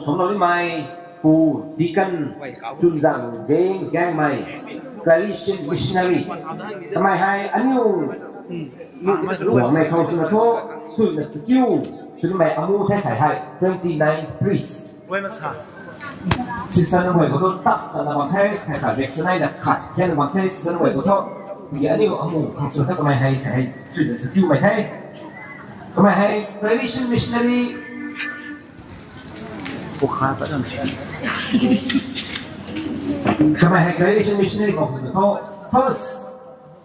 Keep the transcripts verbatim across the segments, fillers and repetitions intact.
Sumlou nimei pu Deacon Chunzang James Gangmei, Claretian Missionary. Kamei hei aniu guangmei khou swna thu, swna sakiu, swmei amu the sei hei, twenty-nine priest. Sister nunc guay khou thu tap ta na bam the, hei ta vaccinate na khat the na bam the, sister nunc guay khou thu. Tiki aniu amu khang swna kamei hei sei hei, swna sakiumei the. Kamei hei Claretian Missionary. Kamei hei Claretian Missionary khou swna thu first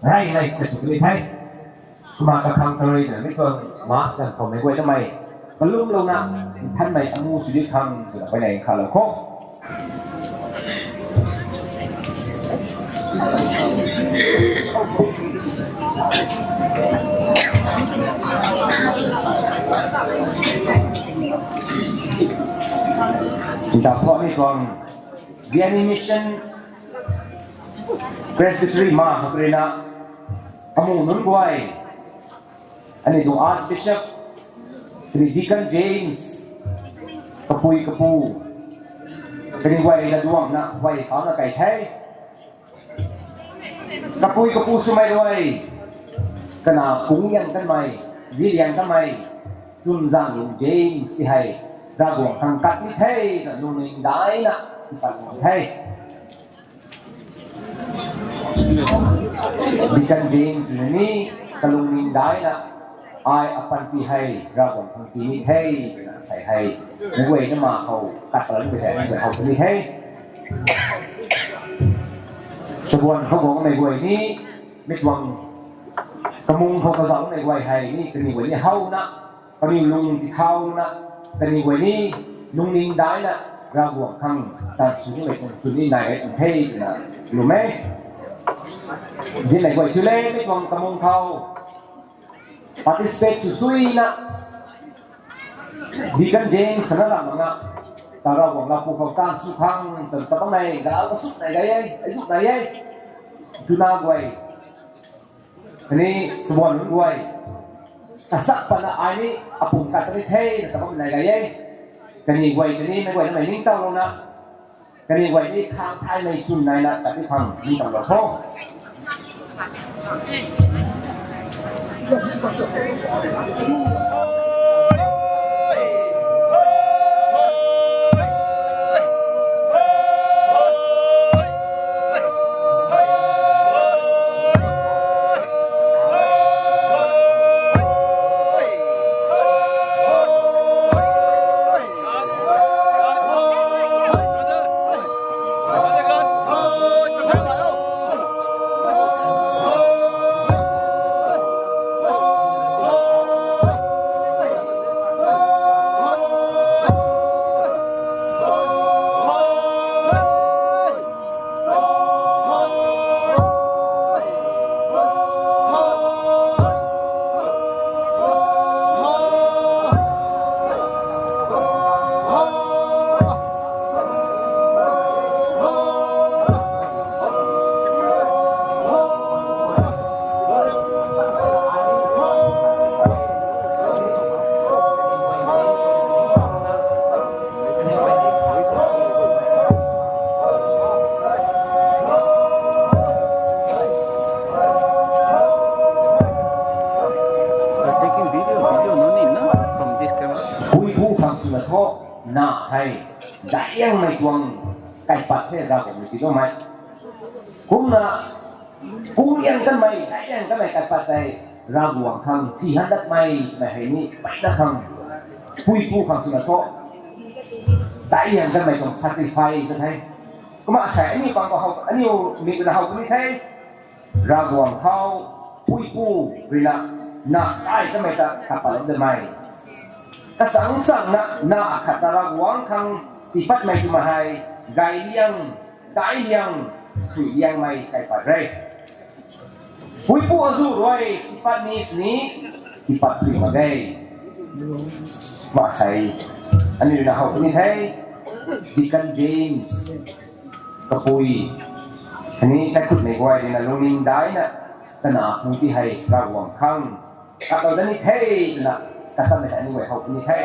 rey rey kamei sw puni the. Kumna kakhang karuina mi tuang mass kan khou mei guay tamei kalumlouna nthanmei amu sw di khang twna pui nei khalou khou. Nta pho ni tuang Vianney Mission Presbytery ma khou ruina amu nunc guay, aniu tuang Archbishop, kani Deacon James, kapui kapu, kani guay na duangna guay khana kai the. Kapui kapu swmei rui, kana kung liang kanmei, zi liang kanmei, Chunzang James ti hei, Ravguangc khang kat ni the, na lungning daina, tipat ni the. Deacon James ni, kalungning daina, ai apanty hei, Ravguangc khang tii ni the, twna sei hei, mei guay na ma khou, kat palan mei hei, mei guay hou ni the. Sabuan khou guangmei guay ni, mi tuang kamung khou kazauhmei guay hei ni, kaniw guay ni howna, kaniw lung tithauna, kaniw guay ni, lungning daina, Ravguangc khang, tan sw nimei tuang twn ni nai e tuang the, twna lwm e. Zimei guay thu le, mi tuang kamung khou, participate sw suina, Deacon James sana lam na, ta Ravguangc lapu khou tan sw khang, tan ta bammei, ga kasuk nai gay e, azuk nai e, twna guay. Kani sabuan nunc guay, kasak patna ai ni apum kat ni the, na ta bammei nai gay e. Kani guay, kani mei guay namei ningtowlouna, kani guay ni khang thaymei swn naina tat ni khang ningtowlou tho. Taking video, video no need na from this camera. Puipu khang swna thu na hei, daiangmei tuang kaipat the Ravguangc ni tiiloumei. Kumna, kung liang kanmei, daiang kanmei kaipat tei Ravguangc khang tii han datmei, mei hei ni peyna khang, puipu khang swna thu, daiang kanmei tuang sacrifice the. Kumna sei aniu pang khou, aniu mi na how ni the. Ravguangc khou, puipu ruina, na ai kamei ta kapat damei. Kasang sangna, na khat ta Ravguangc khang tiipatmei twmei hei, gay liang, dai liang, thui liangmei kaipat re. Puipu azu rui tiipat ni sini, tiipat thui mak ge. Mak sei, aniu na how ni the, Deacon James, kapui, khatni kaikhutmei guay ruina lungning daina, kana pu ti hei Ravguangc khang, katlou dat ni the, twna, katamei ta aniu guay how ni the.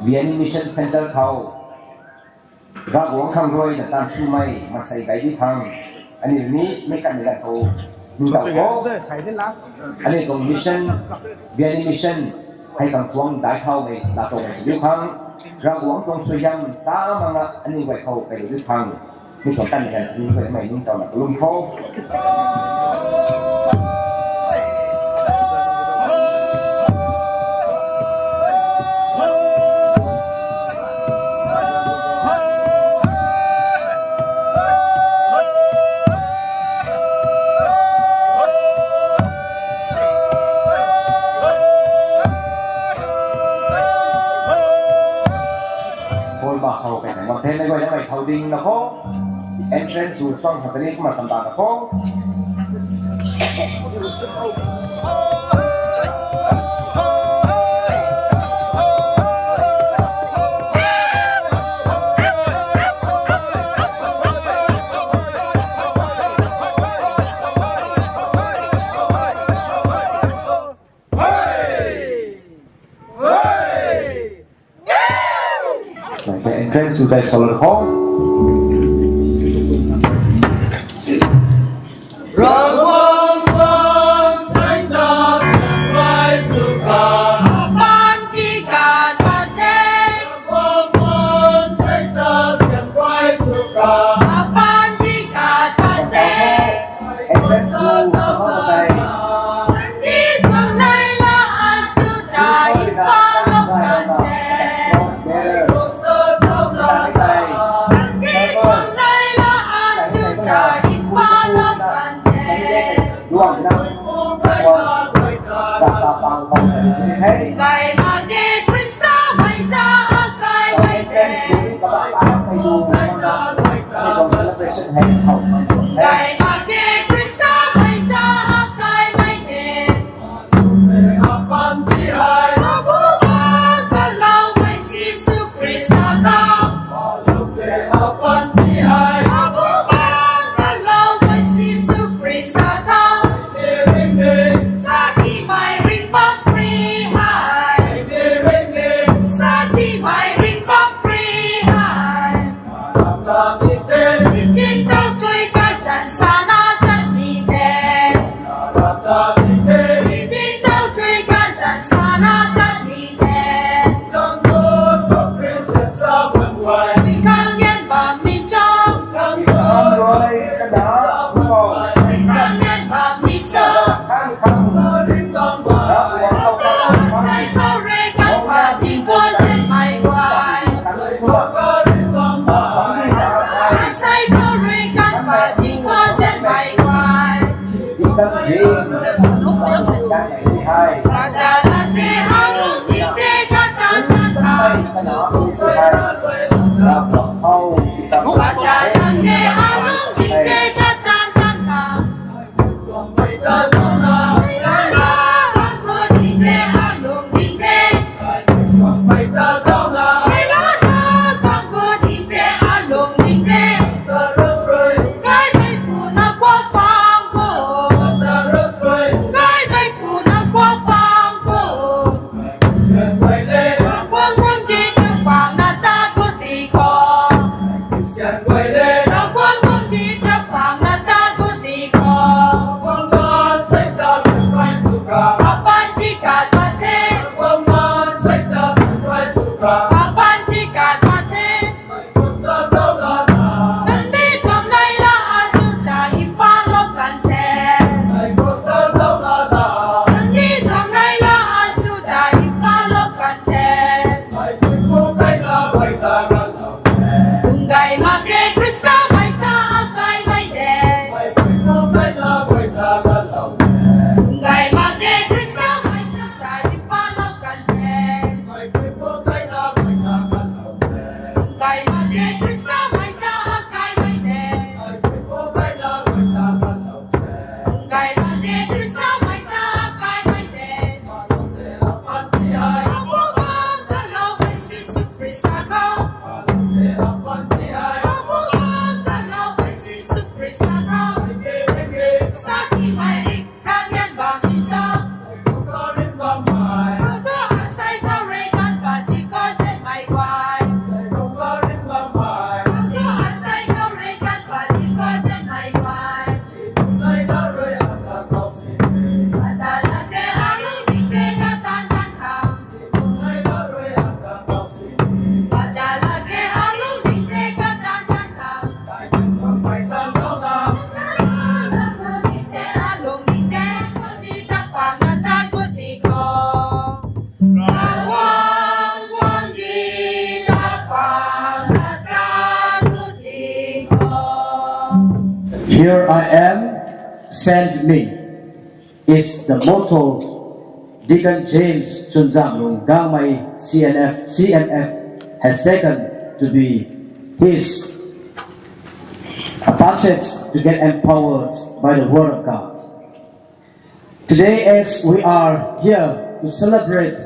Biani Mission Center khou Ravguangc khang rui na tan swmei mansei gay di khang, aniu ni mei kan ni kan khou ningtau khou, aniu tuang mission, Biani Mission hei khang chuang dai thaumei la tuang di khang, Ravguangc tuang suaihiam ta manga aniu guay khou kai di khang, mi tuang kan ni kan aniu guay mei ningtau na kalum khou. Paul ba khou kai na, mei guay na mei khou ding na khou. Entrance sw suang khatni kumna sanda na khou. Entrance to the solar home. Here I am, send me is the motto Deacon James Chunzanglung Gangmei C N F, C M F, has taken to be his a passage to get empowered by the Word of God. Today, as we are here to celebrate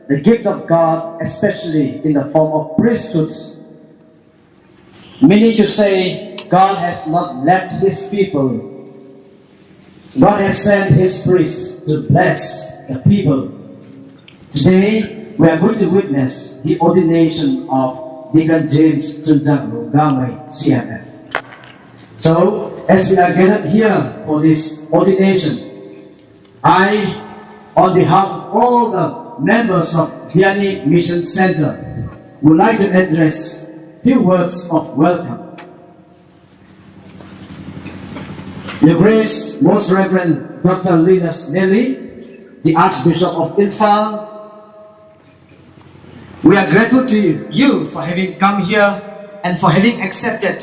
the gift of God, especially in the form of priesthood, meaning to say, God has not left his people. God has sent his priests to bless the people. Today, we are going to witness the ordination of Deacon James Chunzang Gamei, C M F. So, as we are gathered here for this ordination, I, on behalf of all the members of Diani Mission Center, would like to address few words of welcome. Your Grace, Most Reverend Doctor Linus Nelly, the Archbishop of Imphal, we are grateful to you for having come here and for having accepted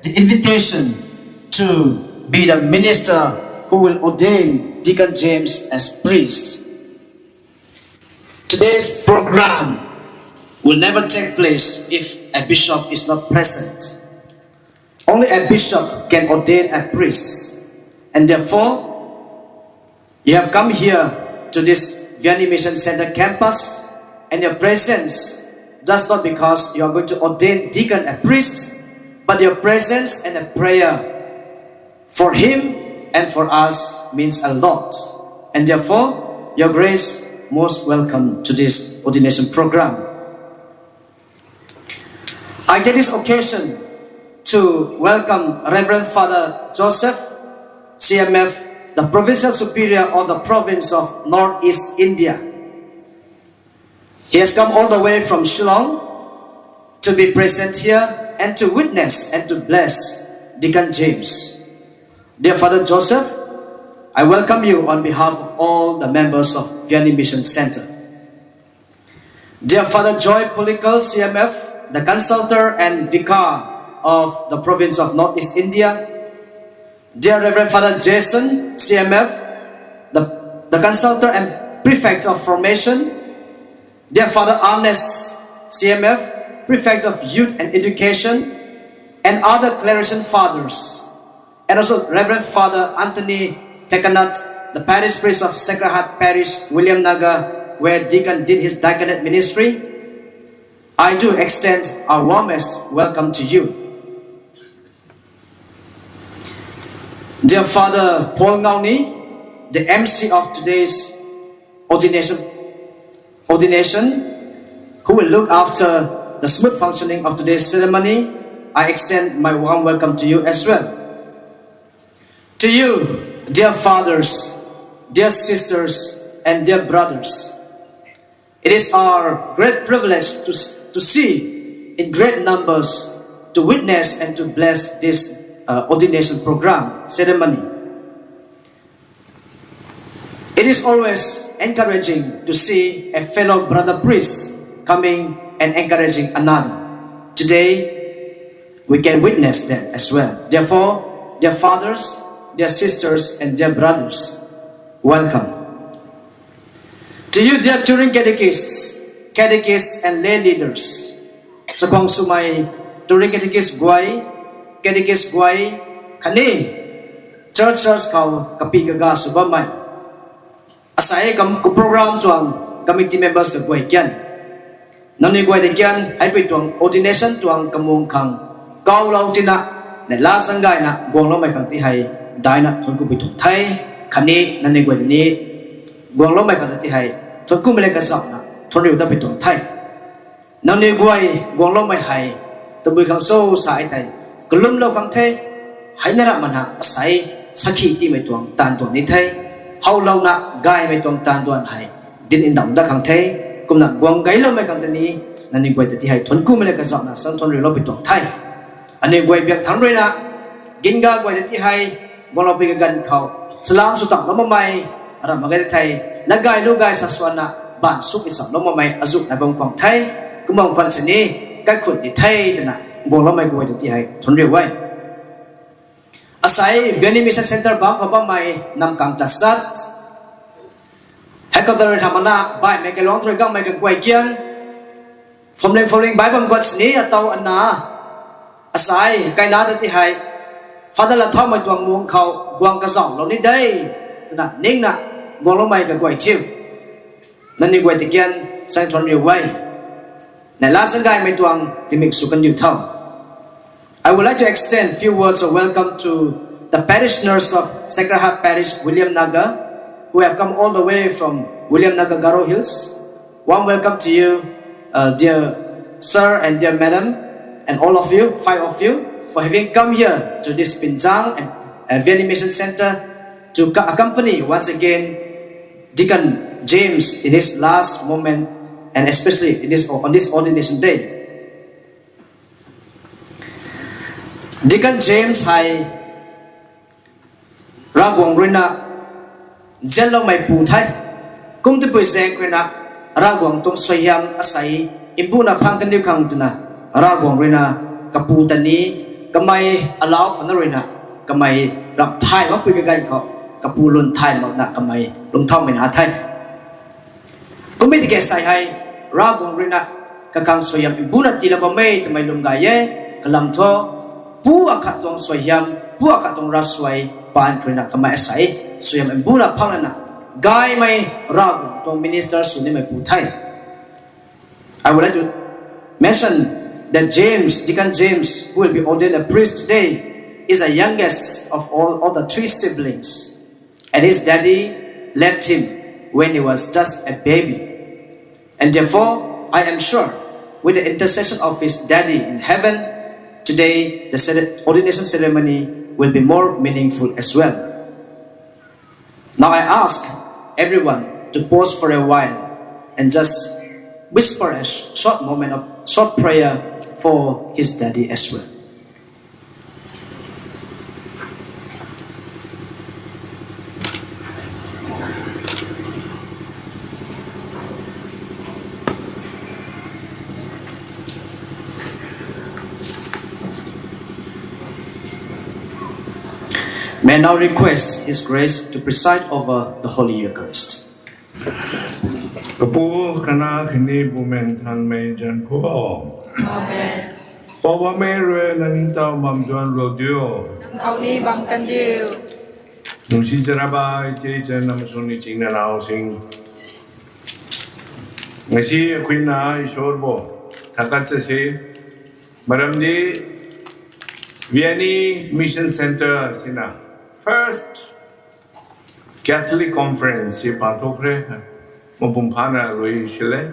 the invitation to be the minister who will ordain Deacon James as priest. Today's program will never take place if a bishop is not present. Only a bishop can ordain a priest. And therefore, you have come here to this Vianney Mission Center campus, and your presence, just not because you are going to ordain deacon a priest, but your presence and a prayer for him and for us means a lot. And therefore, Your Grace, most welcome to this ordination program. I take this occasion to welcome Reverend Father Joseph, C M F, the Provincial Superior of the Province of Northeast India. He has come all the way from Shillong to be present here and to witness and to bless Deacon James. Dear Father Joseph, I welcome you on behalf of all the members of Vianney Mission Center. Dear Father Joy Pulikal, C M F, the consultor and vicar of the province of Northeast India. Dear Reverend Father Jason, C M F, the, the consultor and prefect of formation. Dear Father Ernest, C M F, prefect of youth and education, and other clerician fathers. And also Reverend Father Anthony Tekanath, the parish priest of Sacred Heart Parish, Williamnagar, where Deacon did his diaconate ministry. I do extend our warmest welcome to you. Dear Father Paul Ngauni, the M C of today's ordination, ordination, who will look after the smooth functioning of today's ceremony, I extend my warm welcome to you as well. To you, dear fathers, dear sisters, and dear brothers, it is our great privilege to, to see in great numbers to witness and to bless this uh, ordination program ceremony. It is always encouraging to see a fellow brother priest coming and encouraging another. Today, we can witness that as well. Therefore, dear fathers, dear sisters, and dear brothers, welcome. To you, dear touring catechists, catechists and lay leaders, chakhwang swmei touring catechist guay, catechist guay, khatni church church khou kapi kaga sw bammei, asei kam program tuang committee members kaguay kian, nangniw guay ta kian heipui tuang ordination tuang kamung khang kaulou tina, neihla sang gayna guangloumei khang ti hei daina thuanc kupui tuang the. Khatni nangniw guay ta ni guangloumei khang ta ti hei thuanc kumei le kazauhna thuanc riu dat pui tuang the. Nangniw guay guangloumei hei tabui khang cho sa e thei, kalumlou khang the, heina ramh mana asei sakhi tiimei tuang taanv tuang ni the, howlouna gaymei tuang taanv tuang hei dinc ndauh dat khang the. Kumna guang gayloumei khang ta ni nangniw guay ta ti hei thuanc kumei le kazauhna sang thuanc riulou pui tuang the. Aniw guay biak thangc ruina, ginga guay ta ti hei guanglou pui kaganv khou salam sw tanglou makmei, aram mak ge ta thei, latgay lugay sa swanna baanv suk nchamlou makmei azuh nai bam khwan the. Kumna khwan sini kaikhun di the twna guangloumei guay ta ti hei thuanc riu e. Asai Veni Mission Center bam khou bammei namkang ta sat, headquarter rui hamana baihmei kaluang thrui gammei kaguay kian, phwamling phwamling bai bam guat sini ataw ana, asai kaina ta ti hei, Father Lathaumei tuang mung khou guang kazauhlou ni de, twna ningna guangloumei kaguay thiu. Nangniw guay ta kian saengthuan riu e. Neihla sanggaymei tuang timik sw kandiu tho. I would like to extend few words of welcome to the parishioners of Sacred Heart Parish, Williamnagar, who have come all the way from Williamnagar, Garo Hills. Warm welcome to you, uh, dear sir and dear madam, and all of you, five of you, for having come here to this Pinjang and, uh, Veni Mission Center to co-, accompany once again Deacon James in his last moment, and especially in this, on this ordination day. Deacon James hei Ravguangc ruina nzianloumei pu the. Kum tabui zaeng ruina Ravguangc tuang suaihiam asei mbuna phang kandiu khang twna Ravguangc ruina kapu ta ni, kamei alau khou na ruina kamei ramh thay makpui kaganv khou kapu lun thay makna kamei lungcthaumei na the. Kummei tiki asei hei Ravguangc ruina kakhang suaihiam mbuna tiilou bam e twmei lwm gay e. Kalam thu, pu akhat tuang suaihiam, pu akhat tuang ravsuai paan ruina kamei asei suaihiam mbuna phang lana gaymei Ravguangc tuang minister sw nimei pu the. I would like to mention that James, Deacon James, who will be ordained a priest today, is the youngest of all, all the three siblings, and his daddy left him when he was just a baby. And therefore, I am sure, with the intercession of his daddy in heaven, today the cere-, ordination ceremony will be more meaningful as well. Now I ask everyone to pause for a while and just whisper a sh-, short moment of short prayer for his daddy as well. May I now request His Grace to preside over the Holy Eucharist. Kapu, Kanac khatni Bumaengh Nthanmei zanc khou. Amen. Poubauhmei rui nang ningtow bam tuanlou diu. Nang khou ni bam kan diu. Nungsi charaba ichei chanac amsung ni chingna nau sing. Ngasi akhuina Ishwar bo thakat cha se. Maramdi Vianney Mission Center sina first Catholic Conference si paan thuk re, mapum phana rui sile.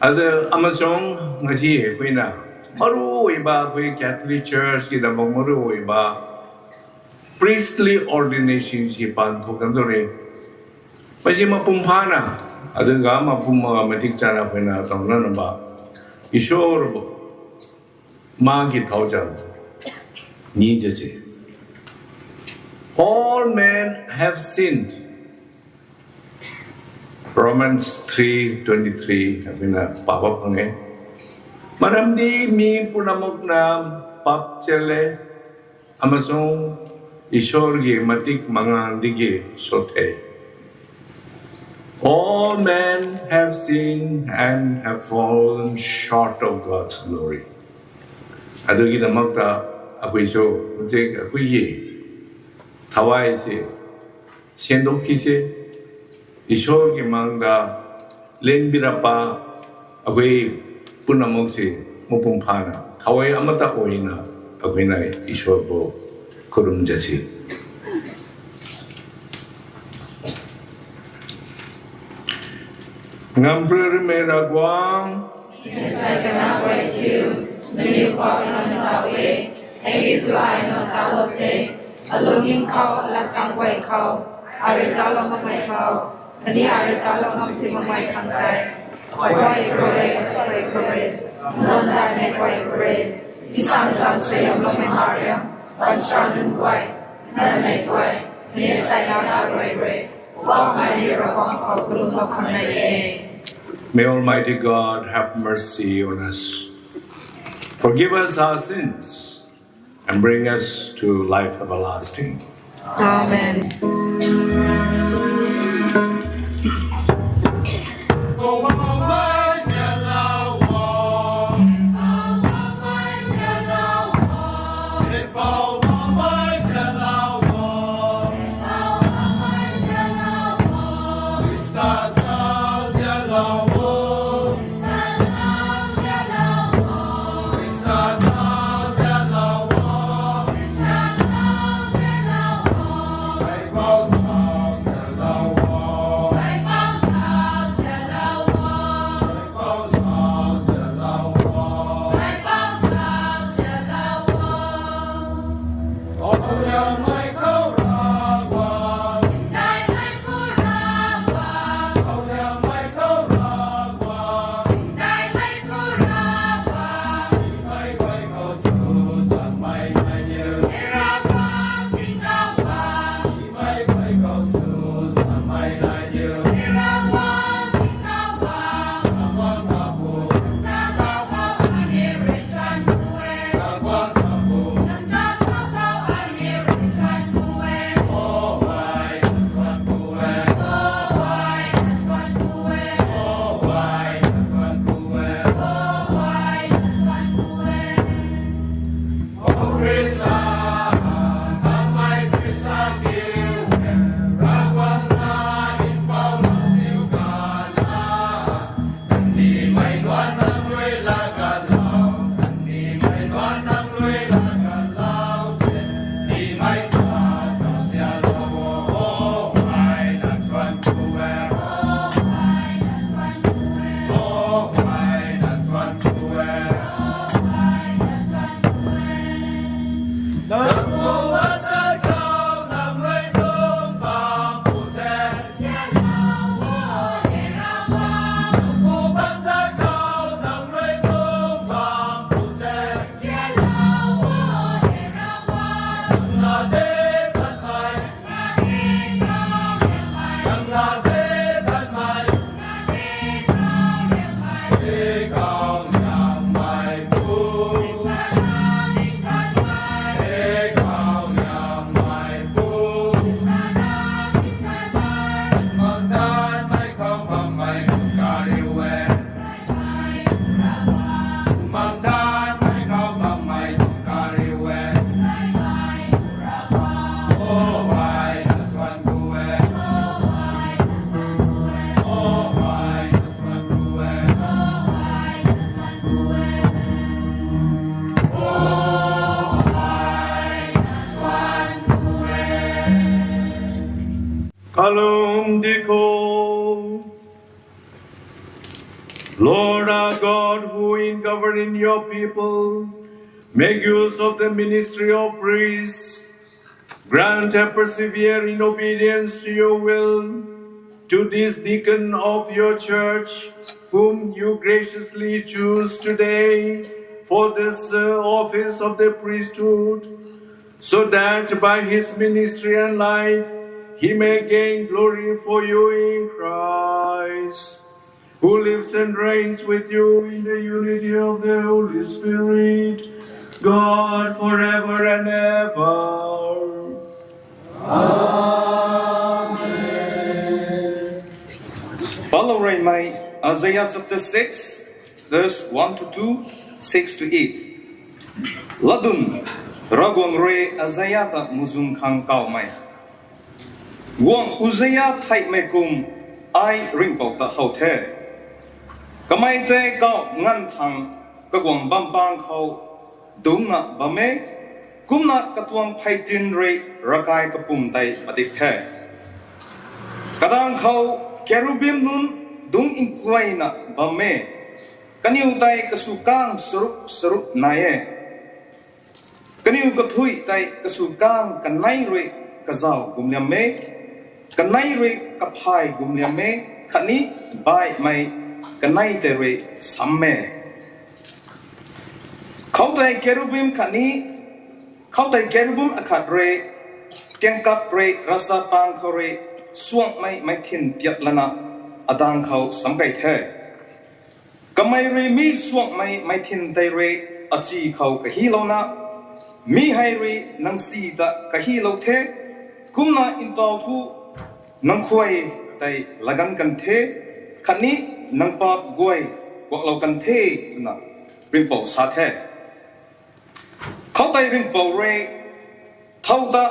Ata amsung ngasi huina maruiba hui Catholic Church ki dambak maruiba priestly ordination si paan thuk kan tu re. Masi mapum phana, ata ga mapum maga matik chana huina tau nana ba Ishwar bo ma ki thau chan ni jase. All men have sinned. Romans three twenty-three abina papa pange. Maramdi mi punamukna pap chele, amasung Ishwar gi matik mangang digi sothe. All men have sinned and have fallen short of God's glory. Adu gi damakta akhui so, mujik akhui gi thawai se, sendok ki se, Ishwar ki mangda, lengbirapa, akhui punamuk se, mapum phana, thawai amata oina, akhuina Ishwar bo khurum jasi. Ngamprarmei Ravguangc. Nangniw khou na tau e, nangniw tu ai na talo the, alungning khou, latang guay khou, ai rui talo makmei khou, khatni ai rui talo ngam ti makmei khang tei, ai guay khou rui, guay khou rui, nzan daimei guay khou rui, insang zan suaihiam makmei Mariam, bansra nunc guay, ndanmei guay, khatni saina na rui rui, May Almighty God have mercy on us. Forgive us our sins, and bring us to life everlasting. Amen. Kalum dikho. Lord our God, who in governing your people make use of the ministry of priests, grant, I persevere in obedience to your will, to this deacon of your church, whom you graciously choose today for this uh, office of the priesthood, so that by his ministry and life he may gain glory for you in Christ, who lives and reigns with you in the unity of the Holy Spirit, God, forever and ever. Amen. Palou reymei, Isaiah chapter six, verse one to two, six to eight. Latdyn, Ravguangc rui Isaiah ta muhzwng khang kawmei. Guangc Uzziah theihmei kum ai ringhpouc ta how the. Kamei tei kauh nganv thangc kaguang bampang khou dungcna bam e, kumna katuang pheytin rui ravkai kapwm tei padik the. Kadaeng khou kerubim nunc dungc nkuayna bam e, kaniw tei kasw kang charuk charuk nai e. Kaniw kathuic tei kasw kang kanei rui kazauh gumliam e, kanei rui kaphay gumliam e, khatni baihmei kanei tei rui sam e. Khoutei kerubim khatni, khoutei kerubim akhat rui, tiangkap rui ravchapang khou rui suangmei meithin tiap lana adaeng khou sam kei the. Kamei rui mi suangmei meithin tei rui achi khou kahilouna, Mi hei rui nang si ta kahilou the, kumna ntaw thu nang khuay tei laganv kan the, khatni nang paap guay kuaklou kan the, twna ringhpouc sa the. Khoutei ringhpouc rui, thow ta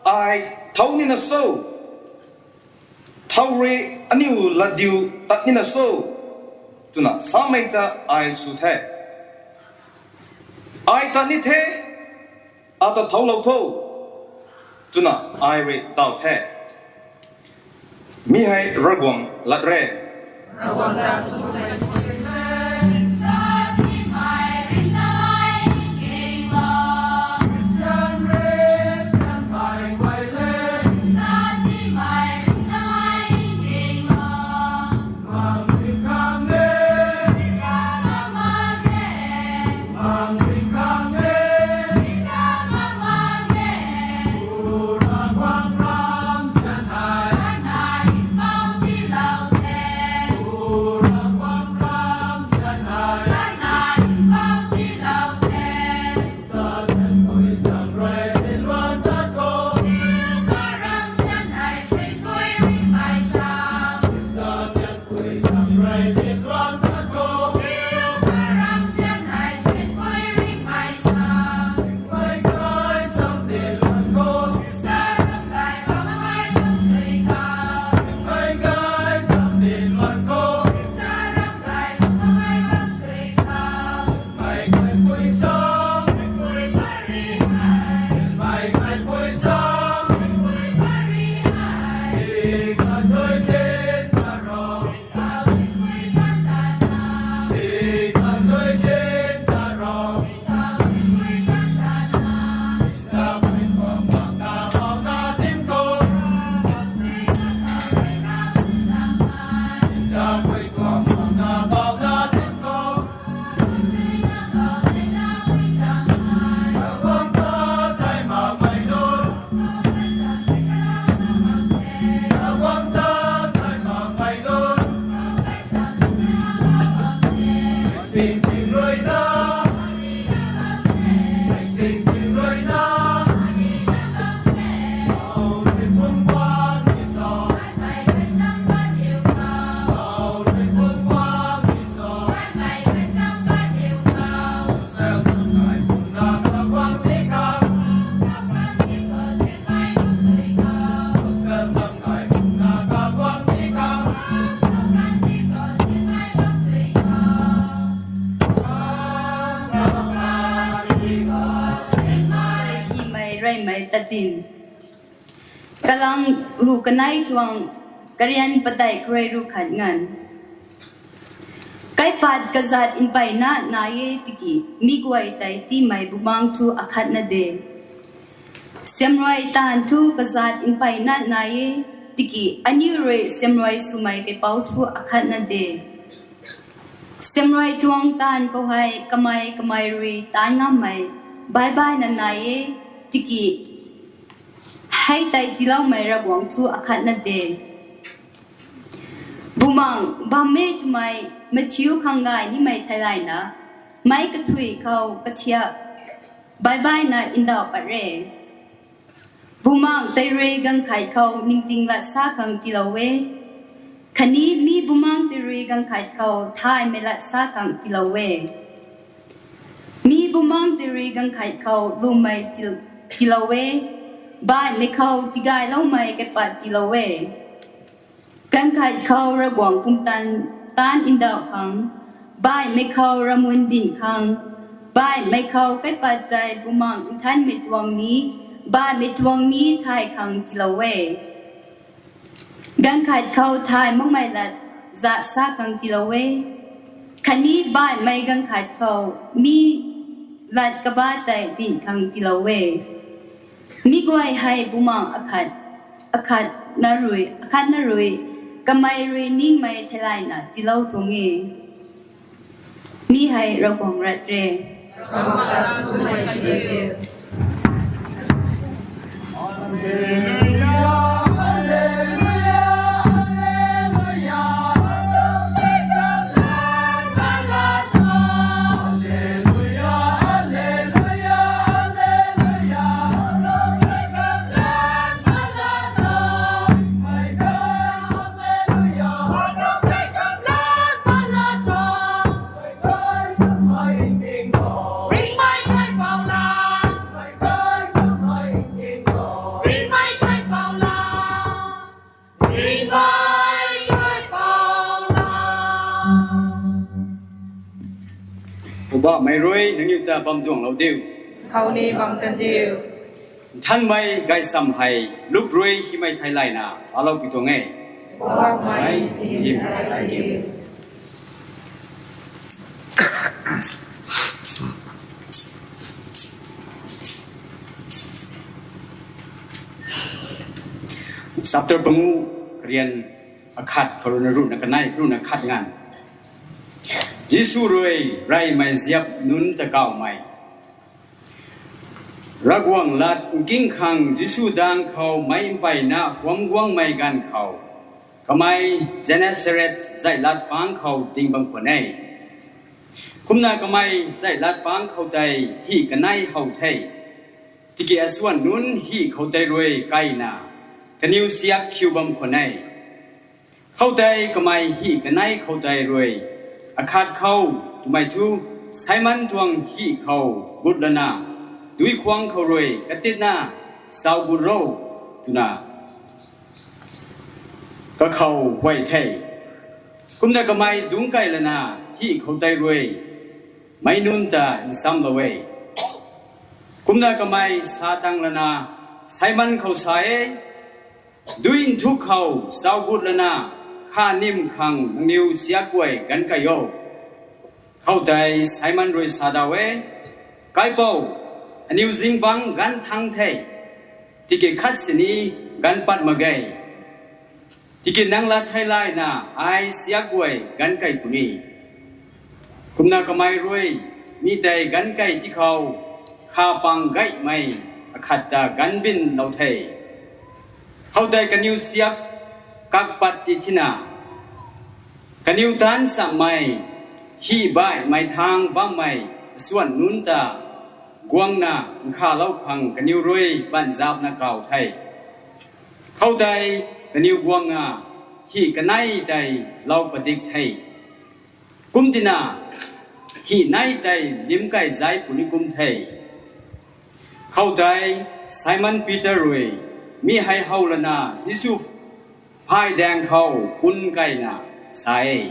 ai thow nina cho, thow rui aniu latdiu tat nina cho, twna samei ta ai sw the. Ai tat ni the, ata thowlou tho, twna ai rui daw the. Mi hei Ravguangc lat re. Himei reymei tatin. Kalang lu kanei tuang, karian padeih kharui ru khat nganv. Kaipat kazat mpeyna nai e tiki, mi guay tei tiimei bumaengc thu akhatna de. Siamruai taanv thu kazat mpeyna nai e tiki, aniu rui siamruai swmei kaipouc thu akhatna de. Siamruai tuang taanv khou hei kamei kamei rui taanv ngammei baihbaihna nai e tiki, hei tei tiiloumei Ravguangc thu akhatna de. Bumaengc bam e twmei mathiu khang gay nimei theilayna, meic kathui khou kathiak baihbaihna ndauh pat re. Bumaengc tei rui ganv khat khou ningting lat sa khang tiilou e, khatni mi bumaengc tei rui ganv khat khou thaymei lat sa khang tiilou e. Mi bumaengc tei rui ganv khat khou lwmmei ti-, tiilou e, baihmei khou tigayloumei kaipat tiilou e. Ganv khat khou Ravguangc pumtan taanv ndauh khang, baihmei khou ravmun dinc khang, baihmei khou kaipat tei Bumaengc Nthanmei tuang ni, baihmei tuang ni thay khang tiilou e. Ganv khat khou thay makmei lat zat sa khang tiilou e, khatni baihmei ganv khat khou mi lat kaba tei dinc khang tiilou e. Mi guay hei bumaengc akhat, akhatna rui, akhatna rui, kamei rui ningmei theilayna tiilou tuang e. Mi hei Ravguangc rat re. Poubauhmei rui nangniw ta bam duanglou diu. Khou ni bam kan diu. Nthanmei gaysam hei Luk rui hymei theilayna paloupui tuang e. Poubauhmei, nangniw ta theilayna. Chapter pangu, karian akhat khou rui na ruhna kanei, ruhna khat nganv. Jisu rui reymei ziap nunc ta kawmei. Ravguangc lat nking khang Jisu daeng khou meic mpeyna huam guangmei ganv khou, kamei Genesaret zeihlat pang khou ding bam khwan e. Kumna kamei zeihlat pang khou tei hih kanei how the. Tiki asuan nunc hih khou tei rui kaina kaniw siak khiu bam khwan e. Khoutei kamei hih kanei khou tei rui akhat khou twmei thu Simon tuang hih khou gut lana, dui khwang khou rui katitna, sau gut ro, twna kakhou huay the. Kumna kamei dungc kai lana hih khou tei rui meic nunc ta nsamlou e. Kumna kamei sa tang lana Simon khou sa e, dui nthuk khou sau gut lana kha nim khang nangniw siak guay ganv kai o. Khoutei Simon rui sa daw e, Kaipouc, aniw zingbangc ganv thangc the, tiki khat sini ganv pat mak ge. Tiki nang lat theilayna ai siak guay ganv kai puni. Kumna kamei rui mi tei ganv kai tikhou, kha pang gaymei akhat ta ganv binlou the. Khoutei kaniw siak kak pat ti thina, kaniw taanc sammei, hih baihmei thang bammei asuan nunc ta guangna nkhavlou khang kaniw rui banzapna kaw the. Khoutei kaniw guangna hih kanei tei lou padik the. Kumtina hih nei tei limkai zai puni kum the. Khoutei Simon Peter rui mi hei how lana Jisu phay daeng khou pun kaina sa e,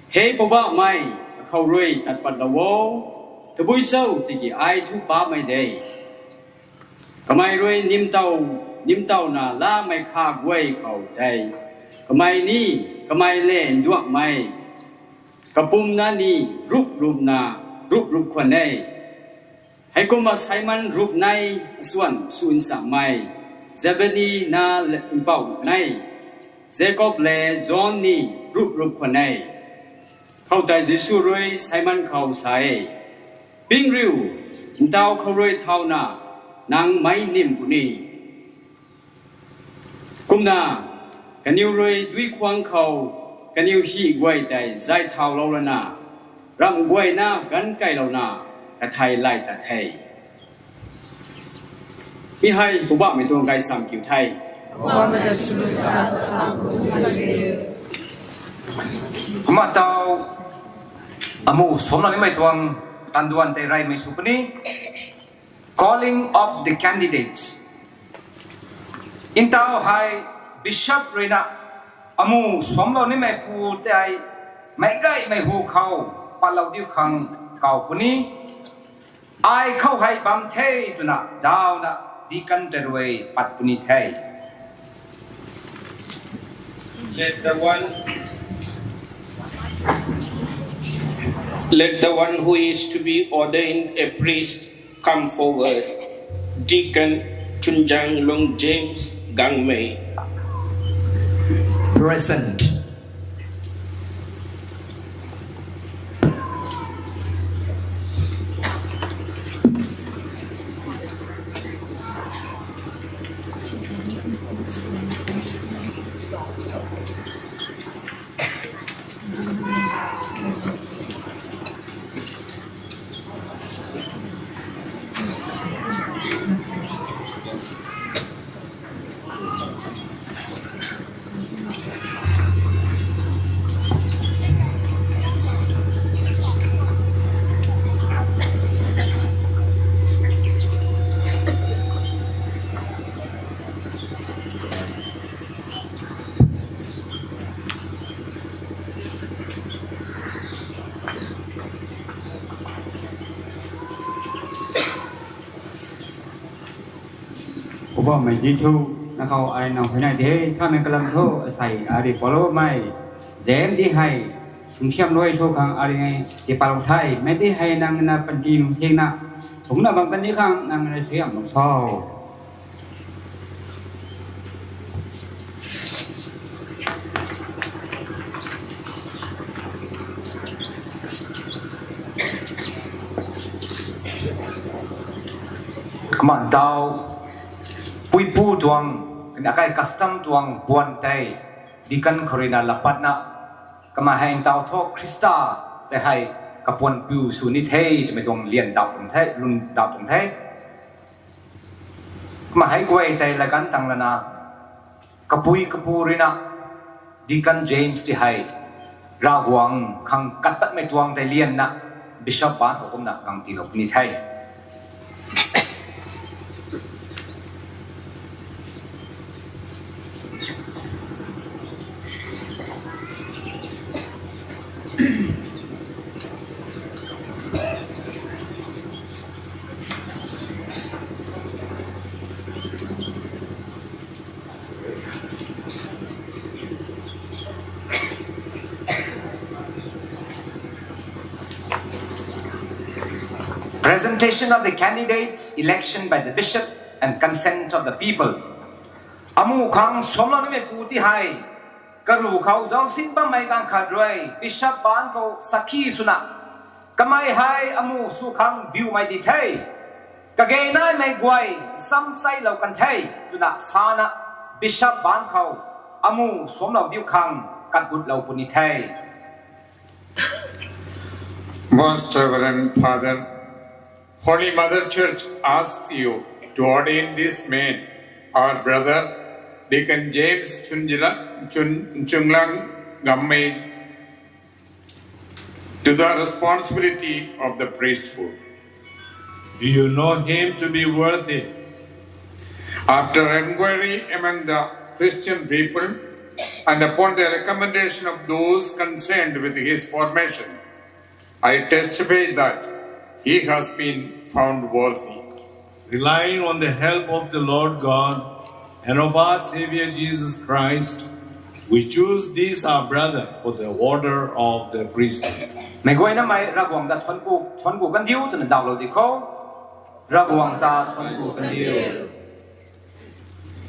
He Poubauhmei, akhou rui tat patlou o, tabui cho tiki ai thu paapmei de. Kamei rui nimtow, nimtowna lamei kha guay khou tei kamei ni, kamei le nduanghmei kapumna ni rup rupna, rup rup khwan e. Heikumna Simon rup nei asuan sw nsammei Zebedi na mpouh nei Jakob le John ni rup rup khwan e. Khoutei Jisu rui Simon khou sa e, Ping riu, ntaw khou rui thauna, nang meic nim puni. Kumna kaniw rui dui khwang khou kaniw hih guay tei zay thaulou lana, ramh guayna ganv kailouna kathei lay tat the. Mi hei Poubauhmei tuang gaysam kiu the. Kumna taw, amu suamlou nimei tuang tanduan tei reymei sw puni. Calling of the candidate. Ntaw hei bishop ruina amu suamlou nimeipu tei meicgaymei hu khou patlou diu khang kaw puni. Ai khou hei bam the twna dawna deacon tei rui pat puni the. Let the one, let the one who is to be ordained a priest come forward. Deacon Chunjanglung James Gangmei. Present. Mei Jisu, na khou ai nang huayney di he, samei kalam thu, asei ari paloumei, zem di hei, nthiam luai sw khang ari hei, di palou the, mei di hei nang na panty nung sing na, thungna bam kan di khang nang na suaihiam lou tho. Kumna tau, puipu tuang, akai custom tuang puan tei, deacon khou rui na lapatna, kumna hei tau thu Khrista tei hei kapuan piu sw ni the, twmei tuang lian tau tuang the, lun tau tuang the. Kumna hei guay tei lagan tang lana, kapui kapu rui na, Deacon James ti hei, Ravguangc khang kat patmei tuang tei lianna, Bishop Ban khou kumna gang tiilou puni the. Presentation of the candidate, election by the bishop, and consent of the people. Amu khang suamlou nimei pu ti hei, karu khou zausin bammei ganv khat rui, Bishop Ban khou sakhi swna, kamei hei amu sw khang biumei di the. Kage naimei guay, sam sailou kan the, twna sana, Bishop Ban khou, amu suamlou diu khang, katgutlou puni the. Most Reverend Father, Holy Mother Church asks you to ordain this man, our brother, Deacon James Chunjila, Chun, Chunglang Gammei, to the responsibility of the priesthood. Do you know him to be worthy? After inquiry among the Christian people and upon the recommendation of those concerned with his formation, I testify that he has been found worthy. Relying on the help of the Lord God and of our Savior Jesus Christ, we choose this our brother for the order of the priesthood. Meic guayna mei Ravguangc ta thuanc ku, thuanc ku kandiu twna ndauhlou di khou. Ravguangc ta thuanc ku kandiu.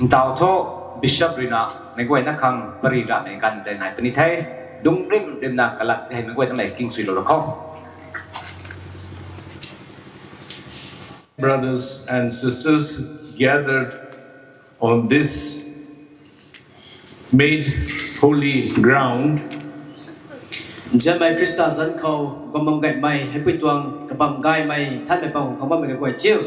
Ntau thu, Bishop rui na, meic guayna khang pari ramei ganv tei nai puni the, dungc rim rimna kalat hei meic guayna mei kingsuilou la khou. Brothers and sisters gathered on this made holy ground, Nzianmei Khrista zanc khou guang bam gaymei, heipui tuang kabam gaymei, nthanmei pang khou bammei kaguay thiu.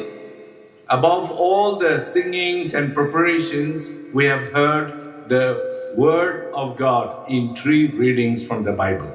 Above all the singings and preparations, we have heard the word of God in three readings from the Bible.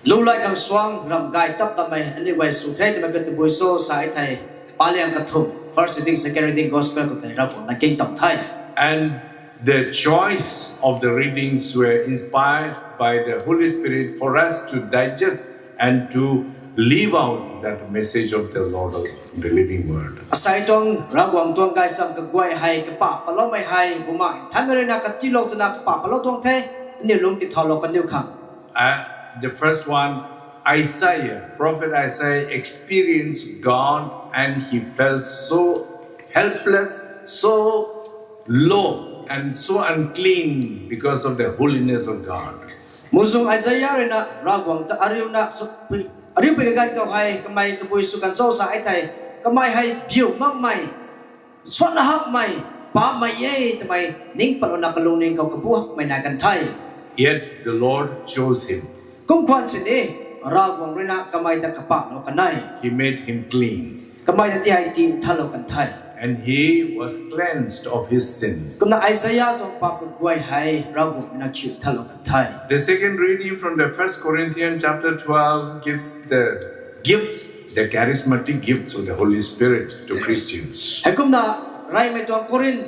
Lulai khang suang ram gay tap tapmei aniu guay sw the twmei katabui cho sa thei, paliang kathumh, first reading, second reading, gospel khou tei Ravguangc na king tam the. And the choice of the readings were inspired by the Holy Spirit for us to digest and to live out that message of the Lord, of the living word. Asei tuang Ravguangc tuang gaysam kaguay hei kapa paloumei hei Bumaengh Nthanmei rui na katiilou twna kapa palou tuang the, aniu lungc tithaulou kaniw khang. Uh, the first one, Isaiah, prophet Isaiah experienced God and he felt so helpless, so low, and so unclean because of the holiness of God. Muhzwng Isaiah rui na Ravguangc ta ariuna, ariu pui kaganv khou hei kamei tabui sw kan cho sa thei, kamei hei biu makmei, suanna hakmei, paapmei e twmei ning patlouna kalungning khou kabu hakmei nai kan the. Yet the Lord chose him. Kum khwan sini, Ravguangc rui na kamei ta kapahlou kan e. He made him clean. Kamei ta ti hei ti nthanlou kan the. And he was cleansed of his sin. Kumna Isaiah tuang paap kaguay hei Ravguangc rui na khiu nthanlou kan the. The second reading from the First Corinthians chapter twelve gives the gifts, the charismatic gifts of the Holy Spirit to Christians. Heikumna, reymei tuang Korinth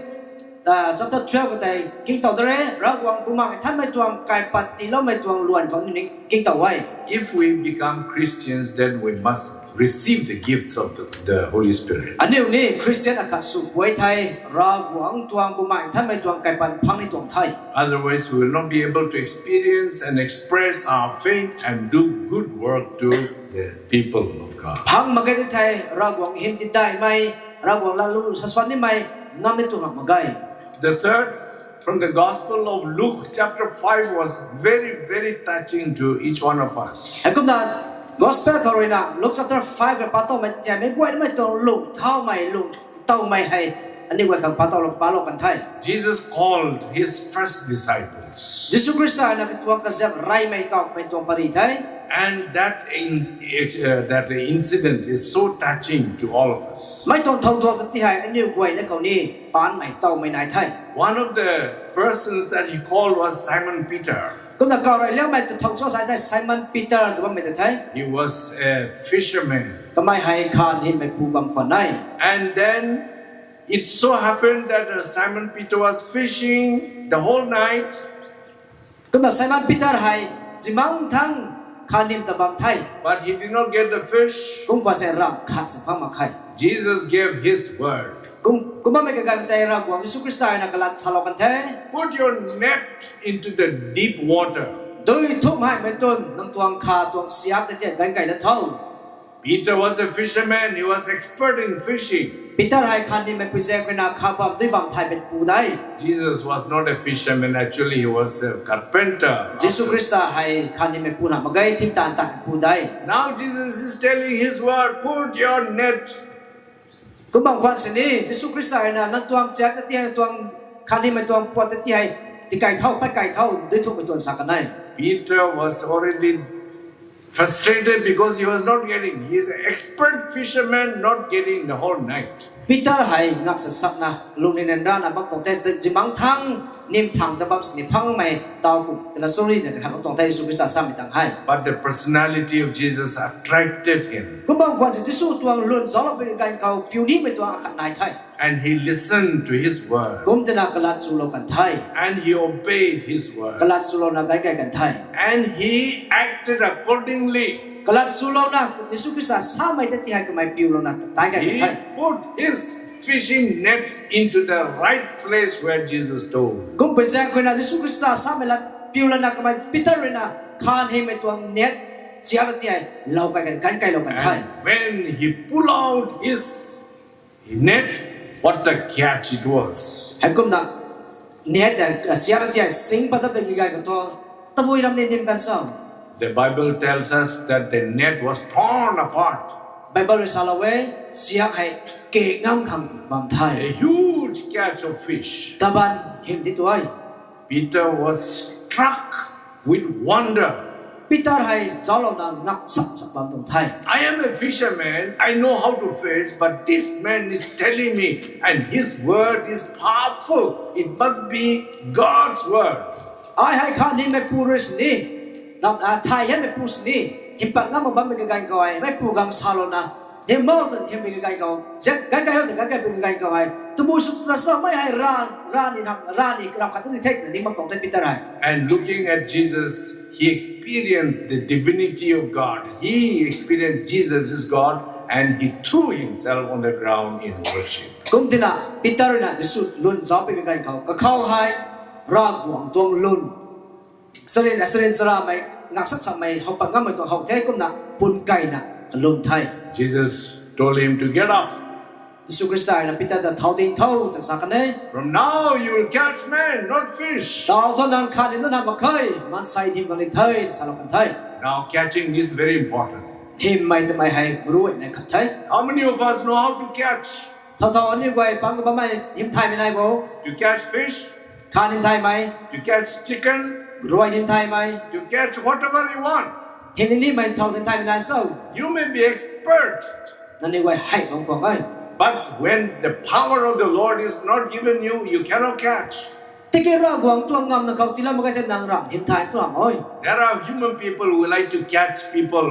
Chapter twelve khou tei kingtow da re, Ravguangc Bumaengh Nthanmei tuang kaipat tiiloumei tuang luan khou ni kingtow e. If we become Christians, then we must receive the gifts of the, the Holy Spirit. Aniu ni Christian akhat sw puay thei, Ravguangc tuang Bumaengh Nthanmei tuang kaipat phang ni tuang the. Otherwise, we will not be able to experience and express our faith and do good work to the people of God. Phang mak ge thei, Ravguangc hym tidaihmei, Ravguangc latlu saswan nimei nam ni tu mak ge. The third, from the Gospel of Luke, chapter five, was very, very touching to each one of us. Heikumna Gospel khou ruina Luke chapter five khou patowmei tei meic guaynamei tuang lung thaumei lung towmei hei aniu guay khang patow palou kan the. Jesus called his first disciples. Jisu Khrista na katuang kazak reymei kawmei tuang pary the. And that in, uh, that incident is so touching to all of us. Mei tuang thow tuang ta ti hei aniu guayna khou ni paanmei towmei nai the. One of the persons that he called was Simon Peter. Kumna kaw rey liangmei ta thow cho sa the Simon Peter tw bammei ta the. He was a fisherman. Kamei hei khan hymeipu bam khwan e. And then it so happened that uh, Simon Peter was fishing the whole night. Kumna Simon Peter hei zimang thang khan hym ta bam the. But he did not get the fish. Kum khwan se ram khat sa phang mak khe. Jesus gave his word. Kum, kumna mei kaganv tei Ravguangc Jisu Khrista na kalat salou kan the. Put your net into the deep water. Dui thumh heimei tun nang tuang kha tuang siak ta tian ganv kai la tho. Peter was a fisherman, he was expert in fishing. Peter hei khan hymeipu zaeng ruina kha bam dui bam thaymei pu de. Jesus was not a fisherman, actually, he was a carpenter. Jisu Khrista hei khan hymeipu na mak ge, thim taanv tanmeipu de. Now Jesus is telling his word, put your net. Kum bam khwan sini Jisu Khrista hei na nang tuang siak ta ti hei, nang tuang khan hymei tuang puat ta ti hei, tikai tho, pat kai tho, dui thumhmei tuang sa kan e. Peter was already frustrated because he was not getting. He is an expert fisherman, not getting the whole night. Peter hei ngak sa sakna lungning rana bam tuang the, zimang thang nym thang ta bam sini phangmei taw kum twna sorry na kakhat bam tuang the Jisu Khrista samei tang hei. But the personality of Jesus attracted him. Kum bam khwan si Jisu tuang lwn zauclou pui kaganv khou piu nimei tuang akhat nai the. And he listened to his word. Kum twna kalat swlou kan the. And he obeyed his word. Kalat swlouna ganv kai kan the. And he acted accordingly. Kalat swlouna Jisu Khrista samei ta ti hei kamei piulouna tai kai kan the. He put his fishing net into the right place where Jesus told. Kumpui zaeng khou na Jisu Khrista samei lat piulouna kamei Peter ruina khan hymei tuang net siak ta ti hei lou kai kan, ganv kailou kan the. And when he pull out his net, what a catch it was. Heikumna net siak ta ti hei sing pat ta pei kaganv khou thu tabui ram ni nym kan sa. The Bible tells us that the net was torn apart. Bible rui salou e, siak hei kek ngam khang bam the. A huge catch of fish. Taban hym di tu e. Peter was struck with wonder. Peter hei zauclouna ngak sak sak bam tuang the. I am a fisherman, I know how to fish, but this man is telling me, and his word is powerful. It must be God's word. Ai hei khan hymeipu rui sini, ram, a, thay hymeipu sini, hym pat ngam mak bammei kaganv khou hei meipu gang salouna, hym mak twna hymmei kaganv khou, zak ganv kai hou ta ganv kai pui kaganv khou hei tabui sw twna samei hei ran, ran ni ram, ran ni ram khat tu ni the twna ning bam tuang the Peter hei. And looking at Jesus, he experienced the divinity of God. He experienced Jesus is God, and he threw himself on the ground in worship. Kum tina Peter ruina Jisu lwn zauc pui kaganv khou kakhou hei Ravguangc tuang lwn, sarin, sarin charamei, ngak sak sakmei how pat ngammei tuang how the kumna pun kaina kalum the. Jesus told him to get up. Jisu Khrista ruina Peter ta thau ding tho ta sa kan e. From now you will catch men, not fish. Taw thu nang khan hym na mak khe, maansei hym khang ni the, salou kan the. Now catching is very important. Hymmei twmei hei maruaimei khat the. How many of us know how to catch? Thow thow aniu guay pang ka bammei hym thaymei nai bo. To catch fish, khan hym thaymei, to catch chicken, ruai hym thaymei, to catch whatever you want. Hym nimei thow hym thaymei nai so. You may be expert. Nangniw guay hei bam khwan e. But when the power of the Lord is not given you, you cannot catch. Tiki Ravguangc tuang ngamna khou tiilou mak ge thei nang ram hym thay tu hamh e. There are human people who like to catch people.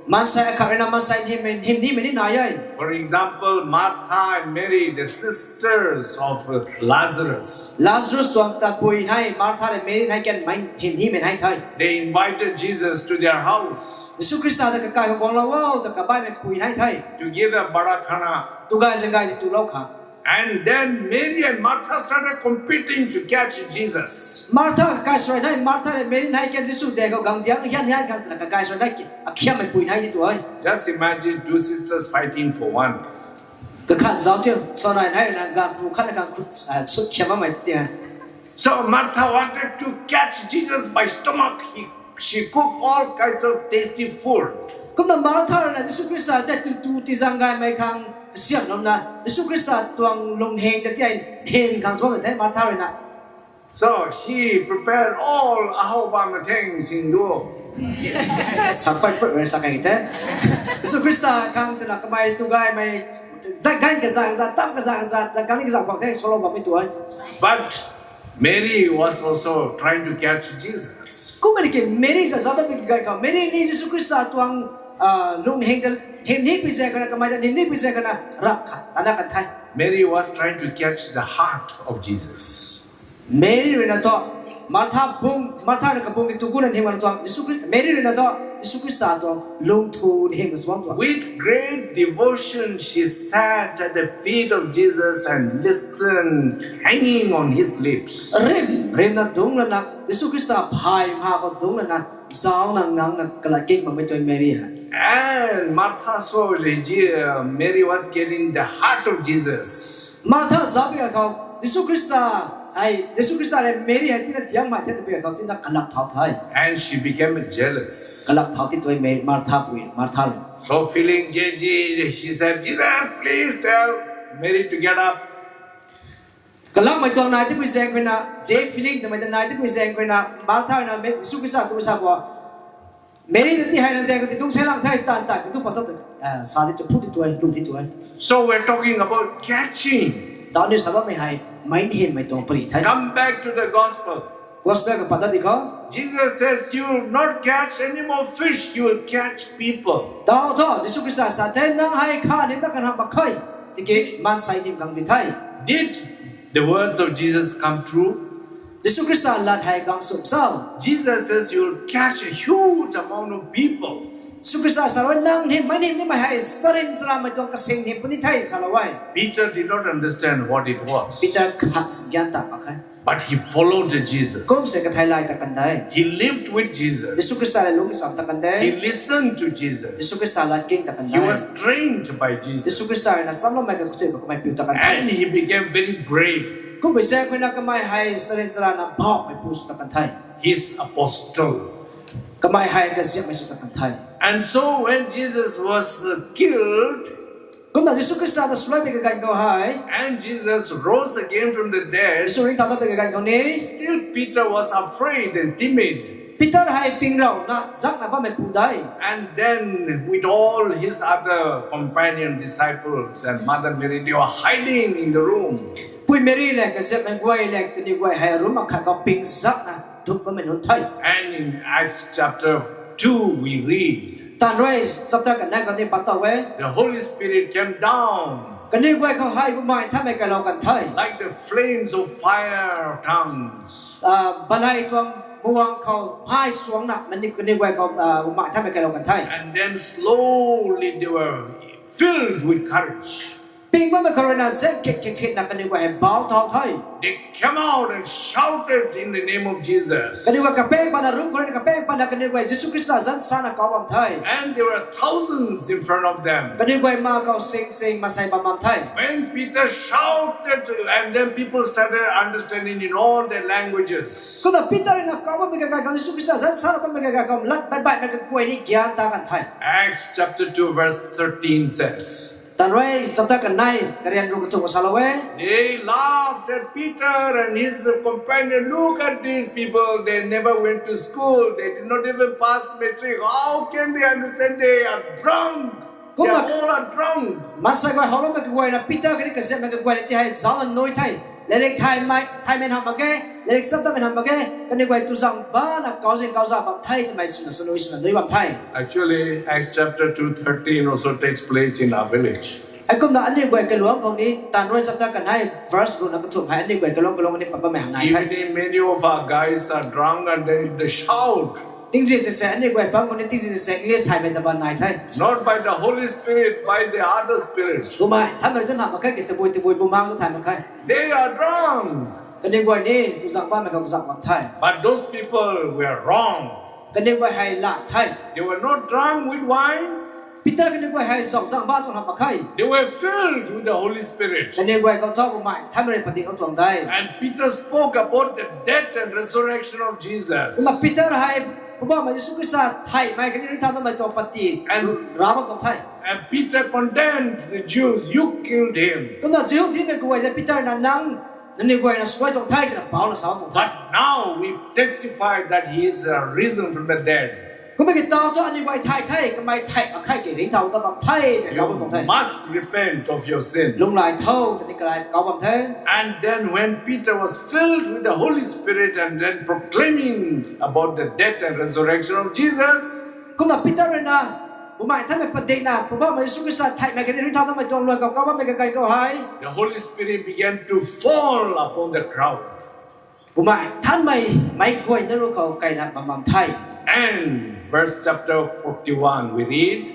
Maansei akhat rui na maansei hymnimei, hymnimei ni nai e. For example, Martha and Mary, the sisters of Lazarus. Lazarus tuang tatpui hei Martha le Mary hei kan mei hymnimei hei the. They invited Jesus to their house. Jisu Khrista ta kakai khou guanglou o ta kabaihmei pui hei the. To give a barakhana. Tu gay zang gay di tulou kha. And then Mary and Martha started competing to catch Jesus. Martha kakai sw rui nai, Martha le Mary hei kan Jisu de khou gang diang hian hian khang twna kakai sw rui nai ki, akhiammei pui hei di tu e. Just imagine two sisters fighting for one. Kakhan zauc tiu, sw nai hei na ganv pu khat na khang khut, ah, sut khiam bammei ti ti e. So Martha wanted to catch Jesus by stomach. He, she cooked all kinds of tasty food. Kumna Martha rui na Jisu Khrista tei tu tu tizang gaymei khang kasiamh lana, Jisu Khrista tuang lungheng ta tei hym khang suang the Martha rui na. So she prepared all ahou bam thing sing do. Sa pat pat rui sa kai the. Jisu Khrista khang twna kamei tu gaymei, zat gan kazat kazat, tam kazat kazat, zat gan kazat khwang the, swlou bammei tu e. But Mary was also trying to catch Jesus. Kumna ki Mary sa zat ta pi ki gay khou, Mary ni Jisu Khrista tuang, ah, lungheng ta hymnipui zaeng khou na, kamei ta hymnipui zaeng khou na rak khat tana kan the. Mary was trying to catch the heart of Jesus. Mary rui na thu, Martha bung, Martha na kabung di tu guna hym na tuang, Jisu Khri-, Mary rui na thu, Jisu Khrista tuang lungthu hym na suang tuang. With great devotion, she sat at the feet of Jesus and listened, hanging on his lips. Rim, rim na dungc lana, Jisu Khrista phay mha khou dungc lana, zauc nang nang na kalat king bammei tu e Mary hei. And Martha saw the Je-, Mary was getting the heart of Jesus. Martha zauc pi khou, Jisu Khrista hei, Jisu Khrista le Mary hei tina diangmei the ta pi khou tina kalak thau the. And she became jealous. Kalak thau ti tu e Mary, Martha pui, Martha rui. So feeling jealousy, she said, Jesus, please tell Mary to get up. Kalakmei tuang nai tipui zaeng khou na, je feeling twmei ta nai tipui zaeng khou na, Martha rui na Jisu Khrista tu sa bo. Mary ta ti hei nang de khou ti dungc sei lang the, tan tan katu pat thu, ah, sa di tu, phu di tu e, lu di tu e. So we're talking about catching. Tau ni sa bammei hei, mei hymnimei tuang pari the. Come back to the gospel. Gospel khou pat dat di khou. Jesus says, you will not catch any more fish, you will catch people. Tau thu, Jisu Khrista sa the, nang hei kha hym na kan hak mak khe, tiki maansei hym khang di the. Did the words of Jesus come true? Jisu Khrista lat hei gang sum sa? Jesus says, you will catch a huge amount of people. Jisu Khrista sa rui nang hym, mei hymnimei hei sarin charamei tuang kasing hym puni the salou e. Peter did not understand what it was. Peter khat si gyan ta mak khe. But he followed Jesus. Kum se kathei lay ta kan de. He lived with Jesus. Jisu Khrista le lungc sam ta kan de. He listened to Jesus. Jisu Khrista lat king ta kan de. He was trained by Jesus. Jisu Khrista rui na samloumei kakhatui khou kamei piu ta kan the. And he became very brave. Kumbei zaeng khou na kamei hei sarin charana bauhmei pu sw ta kan the. He's apostle. Kamei hei kaziapmei sw ta kan the. And so when Jesus was, uh, killed, Kumna Jisu Khrista ta swluaimei kaganv khou hei, and Jesus rose again from the dead, Jisu ringcthau tatmei kaganv khou ni, still Peter was afraid and timid. Peter hei ping rau na zak na bammei pu de. And then with all his other companion disciples and Mother Mary, they were hiding in the room. Pui Mary le kaziapmei guay le kaniw guay hei room akhat khou ping zak na dup bammei nunc the. And in Acts chapter two, we read, Taanv Rui chapter kanei khou ni pat tow e. The Holy Spirit came down. Kaniw guay khou hei Bumaengh Nthanmei kailou kan the. Like the flames of fire tongues. Ah, balei tuang muang khou hei suangna, mani kaniw guay khou, ah, Bumaengh Nthanmei kailou kan the. And then slowly they were filled with courage. Ping bammei khou rui na zek kik kik kik na kaniw guay hei bauc thau the. They came out and shouted in the name of Jesus. Kaniw guay kapaeng patna room khou rui na kapaeng patna kaniw guay Jisu Khrista zanc sana kau bam the. And there were thousands in front of them. Kaniw guay ma khou sing sing masei bam bam the. When Peter shouted, and then people started understanding in all their languages. Kumna Peter rui na kau bammei kakai khou Jisu Khrista zanc sana bammei kakai khou lat baih baihmei kaguay ni gyan ta kan the. Acts chapter two verse thirteen says, Taanv Rui chapter kanei karian ruh kathumh khou salou e. They laughed at Peter and his companion. Look at these people. They never went to school. They did not even pass matric. How can they understand? They are drunk. They are all are drunk. Maansei guay howloumei kaguay na Peter khatni kaziapmei kaguay na ti hei zauc na nui the. Latrik thaymei, thaymei ham mak ge, latrik chaptatmei ham mak ge, kaniw guay tuzang bana kauzin kauza bam the twmei swna sa nui swna nui bam the. Actually, Acts chapter two thirteen also takes place in our village. Heikumna aniu guay kaluang khou ni, Tanrui chapter kanei verse ruhna kathumh hei aniu guay kaluang kaluang ni pat bammei hang nai the. Evening, many of our guys are drunk and they, they shout. Tingzin sese aniu guay pang khou ni tingzin sese English thaymei ta ban nai the. Not by the Holy Spirit, by the other spirit. Bumaengh Nthanmei rui tu hamh mak khe, ki tabui tabui bumaengc sw thay mak khe. They are drunk. Kaniw guay ni tuzang bammei khou kazak bam the. But those people were wrong. Kaniw guay hei lat the. They were not drunk with wine. Peter kaniw guay hei zauczang ba tuang hamh mak khe. They were filled with the Holy Spirit. Kaniw guay khou thu Bumaengh Nthanmei rui padinglou tuang de. And Peter spoke about the death and resurrection of Jesus. Kumna Peter hei Poubauhmei Jisu Khrista theihmei khatni ringcthau datmei tuang pati ra bam tuang the. And Peter condemned the Jews, "You killed him." Kumna Jihudimei guay tei Peter na nang, nangniw guayna suai tuang the twna pauna sa bam tuang the. But now we testify that he is, uh, risen from the dead. Kummei ki tau thu aniw guay thay the, kamei theih mak khe, ki ringcthau dat bam the twna kau bam tuang the. You must repent of your sin. Lunghlaic tho twni karai kau bam the. And then when Peter was filled with the Holy Spirit and then proclaiming about the death and resurrection of Jesus, Kumna Peter rui na Bumaengh Nthanmei padikna Poubauhmei Jisu Khrista theihmei khatni ringcthau datmei tuang luan khou kau bammei kaganv khou hei, the Holy Spirit began to fall upon the crowd. Bumaengh Nthanmei meic guayna ruc khou kaina bam bam the. And verse chapter forty-one, we read,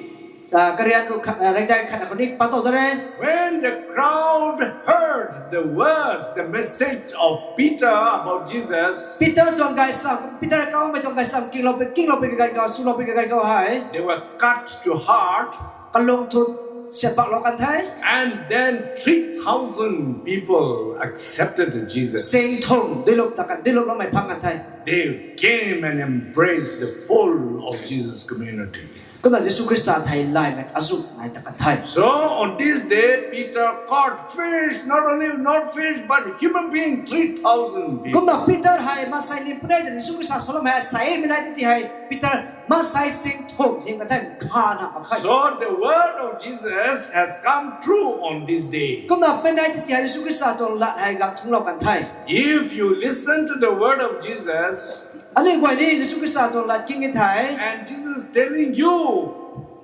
Karian ruc khat, reydai khat na khou ni pat tow da re. When the crowd heard the words, the message of Peter about Jesus, Peter tuang gaysam, Peter kaumei tuang gaysam kinglou pui, kinglou pui kaganv khou, swlou pui kaganv khou hei, they were cut to heart. Kalung thu siat paklou kan the. And then three thousand people accepted Jesus. Sing thumh duilup ta kan, duiluploumei phang kan the. They came and embraced the full of Jesus' community. Kumna Jisu Khrista thei laymei azuh nai ta kan the. So on this day, Peter caught fish, not only not fish, but human being, three thousand people. Kumna Peter hei maansei nim punei ta Jisu Khrista saloumei asei mi nai ti hei Peter maansei sing thumh nim kan the, kha na mak khe. So the word of Jesus has come true on this day. Kumna mei nai ti hei Jisu Khrista tuang lat hei gang thunglou kan the. If you listen to the word of Jesus, aniu guay ni Jisu Khrista tuang lat king e thei, and Jesus telling you,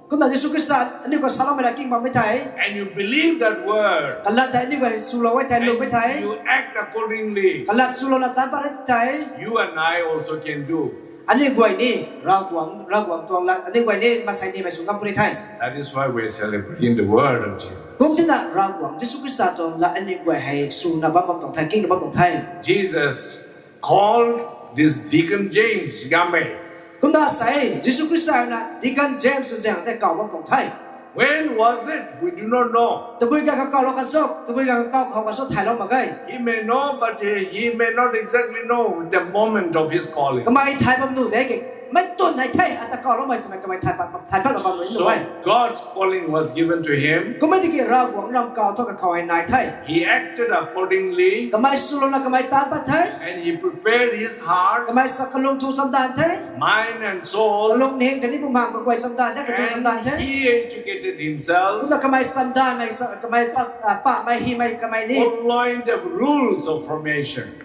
kumna Jisu Khrista aniu khou saloumei lat king bammei thei, and you believe that word, kalat tei aniu guay swlou e thei, lwmmei thei, you act accordingly, kalat swlouna taanc pat e thei, you and I also can do. Aniu guay ni Ravguangc, Ravguangc tuang lat aniu guay ni maansei nimei sw ngam puni the. That is why we are celebrating the word of Jesus. Kum tina Ravguangc Jisu Khrista tuang lat aniu guay hei swna bam bam tuang the, kingna bam tuang the. Jesus called this deacon James, Gammei. Kumna sei Jisu Khrista na deacon James sw zaeng tei kau bam tuang the. When was it? We do not know. Tabui ga kakau lou kan sw, tabui ga kakau khou kan sw thaylou mak ge. He may know, but he, he may not exactly know the moment of his calling. Kamei thay bam nuh de ke, mei twn nai the, ata kauloumei twmei kamei thay pat, thay pat bam nuh nuh e. So God's calling was given to him. Kummei tiki Ravguangc ram kau thu kakhou hei nai the. He acted accordingly. Kamei swlouna kamei taanc pat the. And he prepared his heart, kamei sa kalung thu chamdan the. Mind and soul. Kalung ning khatni bumaengh kaguay chamdan the, katu chamdan the. He educated himself, kumna kamei chamdanmei, kamei pa, pamei hymei kamei ni, following the rules of formation.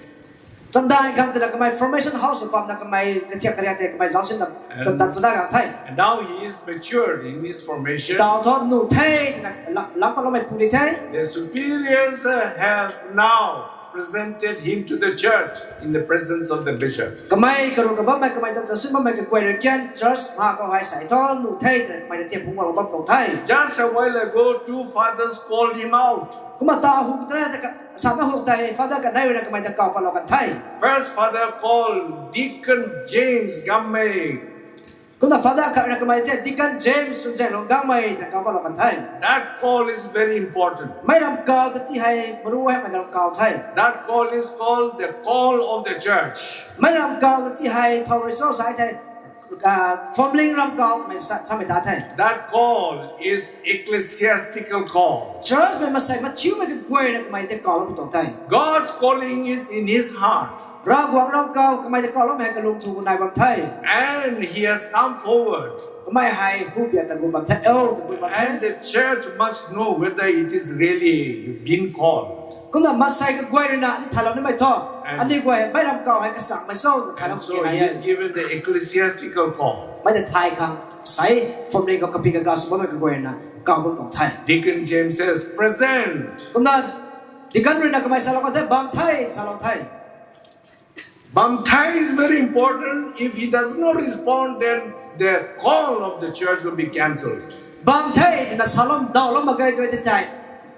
Chamdan khang twna kamei formation house bamna kamei kathiak kariak tei kamei zauc sinna tat chada gang the. And now he is matured in his formation. Tau thu nuh the twna lam patloumei pu di the. The superiors, uh, have now presented him to the church in the presence of the bishop. Kamei karuh kabammei, kamei ta ta swn bammei kaguay rui kian church ma khou hei sei thu nuh the twna kamei ta tiam phungc guanglou bam tuang the. Just a while ago, two fathers called him out. Kumna ta hu tana ta ka, sana hu tei father kanei rui na kamei ta kau patlou kan the. First father called Deacon James Gammei. Kumna father khat rui na kamei tei Deacon James Sunzaenglung Gammei twna kau patlou kan the. That call is very important. Mei ram kau ta ti hei maru heimei ram kau the. That call is called the call of the church. Mei ram kau ta ti hei thow rui sa sa thei, ah, phwamling ram kau mei sa, samei ta the. That call is ecclesiastical call. Church mei masei mathiumei kaguay rui na kamei tei kaulou pu tuang the. God's calling is in his heart. Ravguangc ramkau kamei ta kawloumei hei kalung thu nai bam the. And he has come forward. Kamei hei hubia ta gu bam the, o ta gu bam the. And the church must know whether it is really been called. Kumna maansei kaguay rui na ni thaylou nimei thu, aniu guay mei ramkau hei kachangmei cho ta thaylou kage nai e. He is given the ecclesiastical call. Mei ta thay khang, sai, phuamling khou kapik kaga sw bammei kaguay rui na kau bam tuang the. Deacon James says, present. Kumna deacon rui na kamei salou kan the, bam the, salou the. Bam the is very important. If he does not respond, then the call of the church will be cancelled. Bam the twna salou dawlou mak ge tw e tei,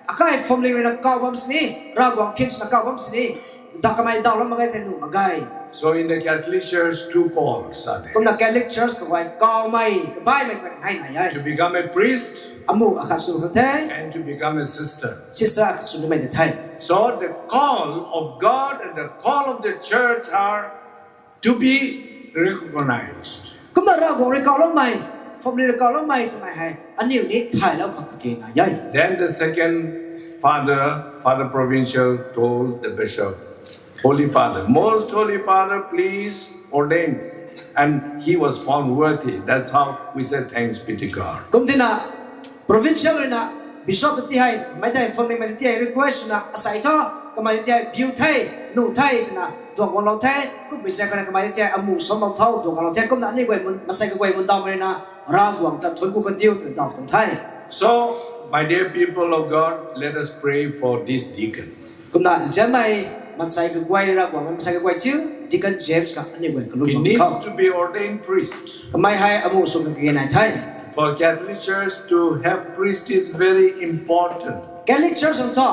akai phuamling rui na kau bam sini, Ravguangc khin swna kau bam sini, ta kamei dawlou mak ge thei nuh mak ge. So in the Catholic Church, two calls are there. Kumna Catholic Church kaguay kawmei, kabaimei twmei kanhei nai e. To become a priest. Amuh akhat sw kan the. And to become a sister. Sister akhat sw nimei ta the. So the call of God and the call of the church are to be recognized. Kumna Ravguangc rui kawloumei, phuamling rui kawloumei twmei hei aniu ni thaylou khang kage nai e. Then the second father, Father Provincial told the bishop, Holy Father, most Holy Father, please ordain. And he was found worthy. That's how we say thanks be to God. Kumtina provincial rui na bishop ta ti hei, mei tei phuamlingmei ta ti hei request swna, asei thu kamei ta ti hei biu the, nuh the twna duang guanglou the. Kumpui zaeng khou rui kamei ta ti hei amuh suamlou tho, duang guanglou the. Kumna aniu guay maansei kaguay mundawmei rui na Ravguangc ta thuanc ku kandiu twna daw tuang the. So, my dear people of God, let us pray for this deacon. Kumna nzianmei maansei kaguay, Ravguangc maansei kaguay thiu, Deacon James kha aniu guay kalum bam khou. He needs to be ordained priest. Kamei hei amuh sw khang kage nai the. For Catholic Church to have priest is very important. Catholic Church khang thu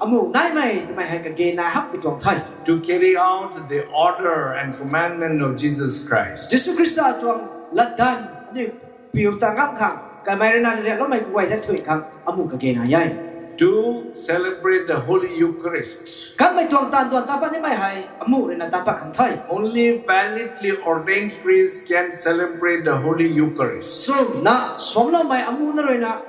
amuh naimei twmei hei kage nai hakpui tuang the. To carry out the order and commandment of Jesus Christ. Jisu Khrista tuang latdanv aniu piu ta ngam khang, kamei rui na riakloumei kaguay the thuy khang amuh kage nai e. To celebrate the Holy Eucharist. Kanmei tuang taanv duan taanc pat nimei hei amuh rui na taanc pat khang the. Only validly ordained priests can celebrate the Holy Eucharist. Swna suamloumei amuh na rui na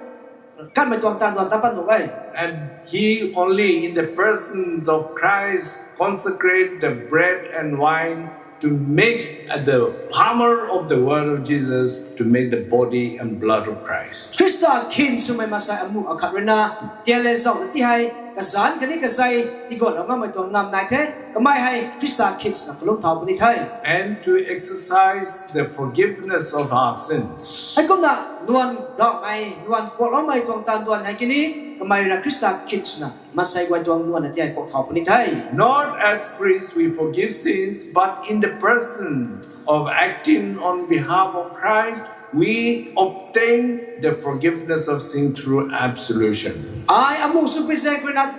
kanmei tuang taanv duan taanc pat nuh e. And he only in the presence of Christ consecrate the bread and wine to make the power of the word of Jesus to make the body and blood of Christ. Khrista khin swmei maansei amuh akhat rui na tian le zauh ta ti hei kazanc khatni kazei tiguanlou ngammei tuang ngam nai the. Kamei hei Khrista khin swna kalum thau puni the. And to exercise the forgiveness of our sins. Heikumna nuan dawmei, nuan kuakloumei tuang taanv duan hei kini kamei rui na Khrista khin swna maansei guay tuang nuan na ti hei kuak thau puni the. Not as priests we forgive sins, but in the person of acting on behalf of Christ, we obtain the forgiveness of sin through absolution. Ai amuh swpui zaeng rui na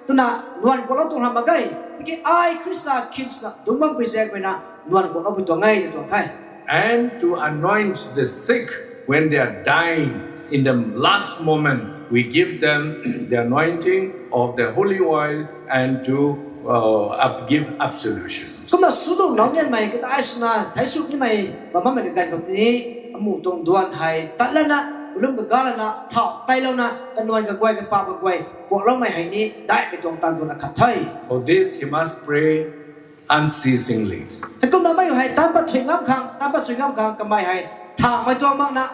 twna nuan kuaklou tuang ram mak ge. Tiki ai Khrista khin swna dungc bampui zaeng rui na nuan kuakloupui tuang e na tuang the. And to anoint the sick when they are dying, in the last moment, we give them the anointing of the holy oil and to uh, up, give absolution. Kumna sw nuh nau nianmei kadai swna thei sw nimei bam bammei kaganv khou tini amuh tuang duan hei tat lana, kalum kaga lana, thau teilouna, kanuan kaguay, kapaap kaguay kuakloumei hei ni daihmei tuang taanv duan akhat the. For this he must pray unceasingly. Heikumna mei hei taanc pat thuy ngam khang, taanc pat sw ngam khang kamei hei thaengmei tuang makna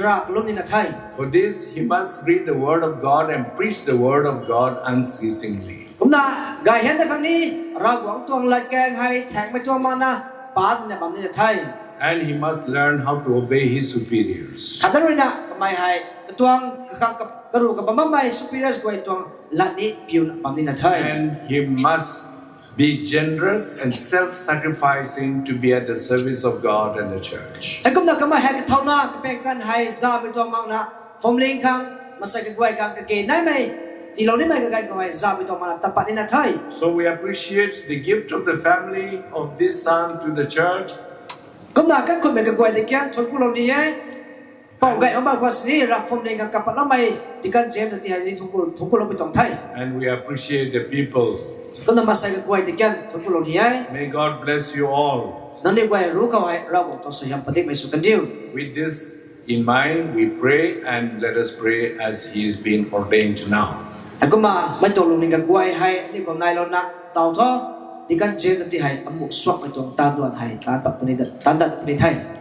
rav kalum nina the. For this he must read the word of God and preach the word of God unceasingly. Kumna gay hian ta khang ni Ravguangc tuang latkaeng hei thaengmei tuang makna pat nina bam nina the. And he must learn how to obey his superiors. Khatdan rui na kamei hei katuang kakhang karu kabam bammei superiors guay tuang lat ni piuna bam nina the. And he must be generous and self-sacrificing to be at the service of God and the church. Heikumna kamei hei kathauna kapeng kan hei zamei tuang makna phuamling khang, maansei kaguay khang kage naimei tiilou nimei kaganv khou hei zamei tuang makna tat pat nina the. So we appreciate the gift of the family of this son to the church. Kumna kakhunmei kaguay ta kian thuanc kulou ni e. Pou gay bam bam khwan sini rav phuamling khang kapatloumei Deacon James na ti hei ni thuanc ku, thuanc kuloupui tuang the. And we appreciate the people. Kumna maansei kaguay ta kian thuanc kulou ni e. May God bless you all. Nangniw guay ruc khou hei Ravguangc tuang suaihiam padikmei sw kandiu. With this in mind, we pray and let us pray as he is being ordained now. Heikumna mei tuang lungning kaguay hei aniu khou nailouna taw tho. Deacon chair ta ti hei amuh suakmei tuang taanv duan hei taanc pat puni, taanc dat puni the.